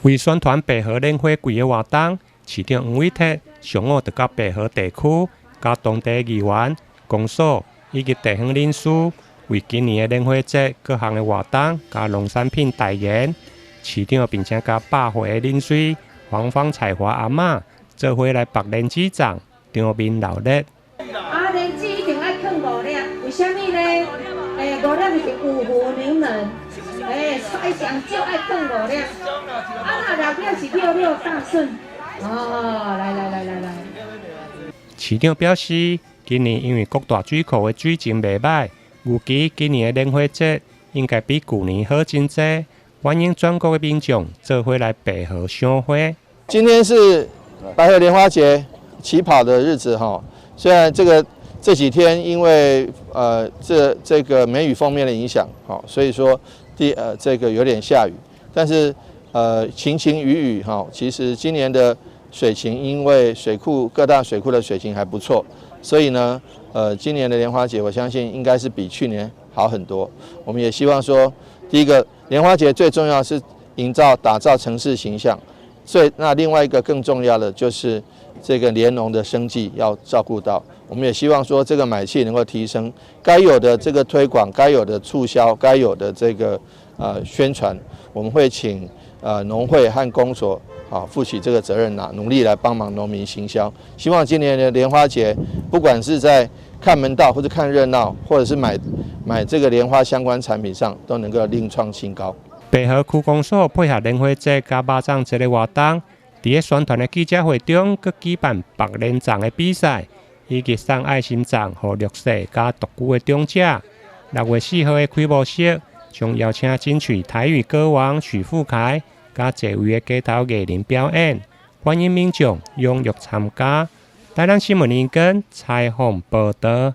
為宣傳白河蓮花季的活動，市長黃偉哲上午就到白河地區，佮當地議員、公所以及地方人士，為今年的蓮花節各項的活動佮農產品代言。市長並且佮百歲的領水黃方彩華阿嬤做伙來縛蓮子粽，場面鬧熱。啊，蓮子一定愛囥五粒，為啥物呢？欸，五粒是五福臨門，欸，所以上少愛囥五粒。啊，若六粒是六六大順。哦，來來來來來。市長表示，今年因為各大水庫的水情袂䆀，預計今年的蓮花節應該比舊年好真濟。歡迎全國的民眾做伙來白河賞花。今天是白河蓮花節起跑的日子哈，雖然這幾天因為這個梅雨鋒面的影響，所以說這個有點下雨，但是晴晴雨雨哈，其實今年的水情因為水庫各大水庫的水情還不錯，所以呢，今年的蓮花節我相信應該是比去年好很多。我們也希望說，第一個蓮花節最重要是營造打造城市形象，所以那另外一個更重要的就是這個蓮農的生計要照顧到。我們也希望說這個買氣能夠提升，該有的這個推廣、該有的促銷、該有的這個宣傳，我們會請農會和公所啊負起這個責任吶，努力來幫忙農民行銷。希望今年的蓮花節，不管是在看門道或者看熱鬧，或者是買這個蓮花相關產品上，都能夠另創新高。白河區公所配合蓮花節佮肉粽節的活動，佇咧宣傳的記者會中，閣舉辦縛蓮粽的比賽，以及送愛心粽予弱勢佮獨居的長者。6月4號的開幕式，將邀請金曲台語歌王許富凱佮濟位的街頭藝人表演，歡迎民眾踴躍參加。台南新聞林根採訪報導。